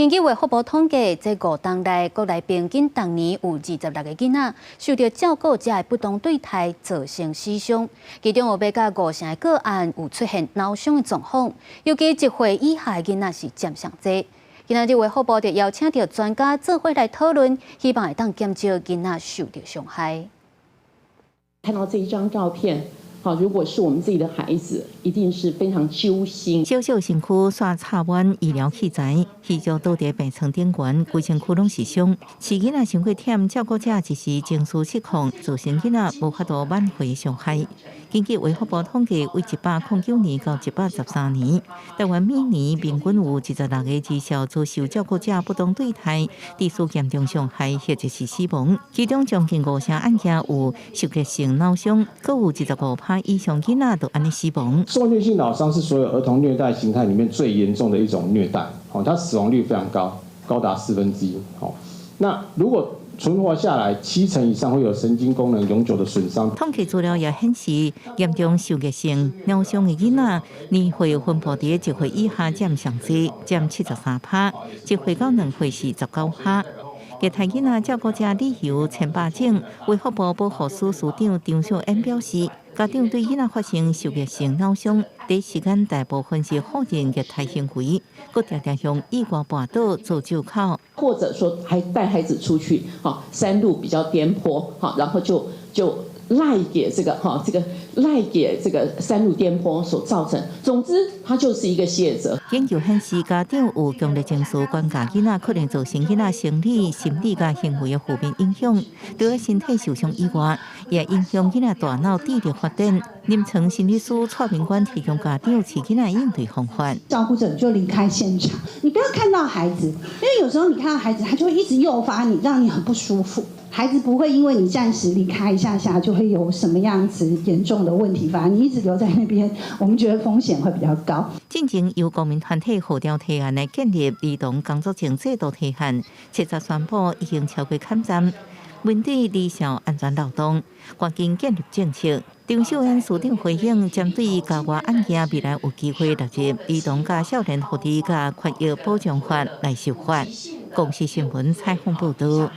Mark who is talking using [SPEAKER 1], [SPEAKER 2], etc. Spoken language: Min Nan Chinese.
[SPEAKER 1] 根據衛福部統計，這5冬內國內平均逐年有26個囡仔受著照顧者的不當對待造成死傷，其中有欲到五成的個案有出現腦傷的狀況，尤其1歲以下的囡仔是佔上濟。今仔日衛福部就邀請著專家做伙來討論，希望會當減少囡仔受著傷害。
[SPEAKER 2] 看到這一張照片，好，如果是我們自己的孩子，一定是非常揪心。
[SPEAKER 3] 小小身軀煞插滿醫療器材，虛焦倒佇病床頂懸，規身軀攏是傷。飼囡仔傷過忝，照顧者一時情緒失控，造成囡仔無法度挽回傷害。根據衛福部統計，為109年到113年，台灣每年平均有26個兒少遭受照顧者不當對待，致使嚴重傷害或者是死亡。其中將近五成案件有受虐性腦傷，閣有25%以上囡仔就按呢死亡。
[SPEAKER 4] 受虐性腦傷是所有兒童虐待形態裡面最嚴重的一種虐待，哦，它死亡率非常高，高達1/4。好，那如果存活下來，七成以上會有神經功能永久的損傷。
[SPEAKER 3] 統計資料也顯示，嚴重受虐性腦傷的囡仔，年歲分布佇1歲以下佔上濟，佔73趴；1歲到2歲是19趴。虐待囡仔照顧者理由千百種，衛福部保護司司長張秀燕表示，家長對囡仔發生受虐性腦傷，第一時間大部分是否認虐待行為，閣常常用意外跋倒做藉口，
[SPEAKER 2] 或者說還帶孩子出去，哈，山路比較顛簸，哈，然後就賴給這個哈，這個賴給這個山路顛簸所造成。總之，他就是一個卸責。
[SPEAKER 3] 研究顯示，家長有強烈情緒管教囡仔，可能造成囡仔生理、心理佮行為的負面影響。除了身體受傷以外，也影響囡仔大腦智力發展。臨床心理師蔡明官提供家長飼囡仔應對方法。
[SPEAKER 5] 照顧者就離開現場，你不要看到孩子，因為有時候你看到孩子，他就會一直誘發你，讓你很不舒服。孩子不會因為你暫時離開一下下就會有什麼樣子嚴重的問題，反而你一直留在那邊，我們覺得風險會比較高。
[SPEAKER 3] 進前由公民團體號召提案來建立兒童工作證制度提案，七十宣布已經超過坎站，面對兒少安全漏洞，趕緊建立政策。張秀燕司長回應，針對家外案件，未來有機會納入兒童佮少年福利佮權益保障法來修法。公視新聞採訪報導。